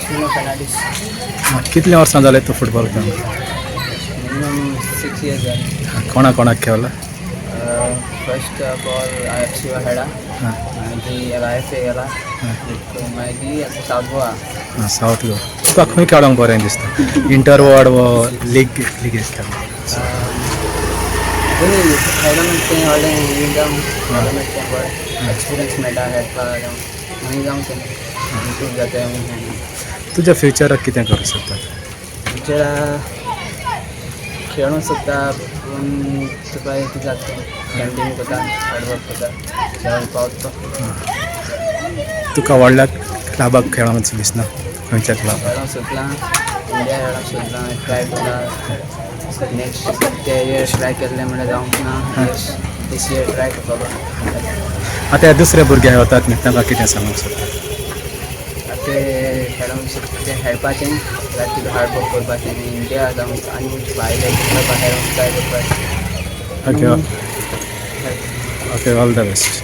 Justinho Fernandes. कितलीं वर्सां जालें तूं फुटबॉल खेळून? मिनिमम 6 इयर्स जाले. कोणा कोणाक खेळला? First of all F C खेळा. मागीर आय एफ ए गेला, मागीर आतां सावथ गोवा. आं, सावथ गोवा. तुका खंय खेळोंक बरें दिसता, इंटर वॉर्ड वो लीग, लिगेक खेळोंक? दोनी खेळून तें व्हडलें हें जावं, व्हडलें मेळटा तें बरें एक्सपिरियन्स मेळटा खेळपाक जावं, मागीर जावं तें इम्प्रूव जाता. तुज्या फ्युचराक कितें करूंक सोदता? फ्युचरा खेळूंक सोदता, पूण तुका कितें जाता तें कंटिन्यू करता, हार्ड वर्क करता, खेळूंक पावता तो. तुका व्हडल्या क्लबाक खेळोंक दिसना? खंयच्या क्लबाक? खेळोंक सोदलां, इंडिया खेळोंक सोदलां, ट्राय करता. नेक्स्ट ते इयर ट्राय केल्लें म्हणल्यार जावंक ना, दीस इयर ट्राय करतलो. आतां ह्या दुसरे भुरगे वतात न्ही, तांकां कितें सांगूंक सोदता? ते खेळोंक सोदता तें खेळपाचें जाल्यार तुका हार्ड वर्क करपाचें. इंडिया जावं आनी भायले क्लबा खेळोंक ट्राय करपाचें. Okay, all the best.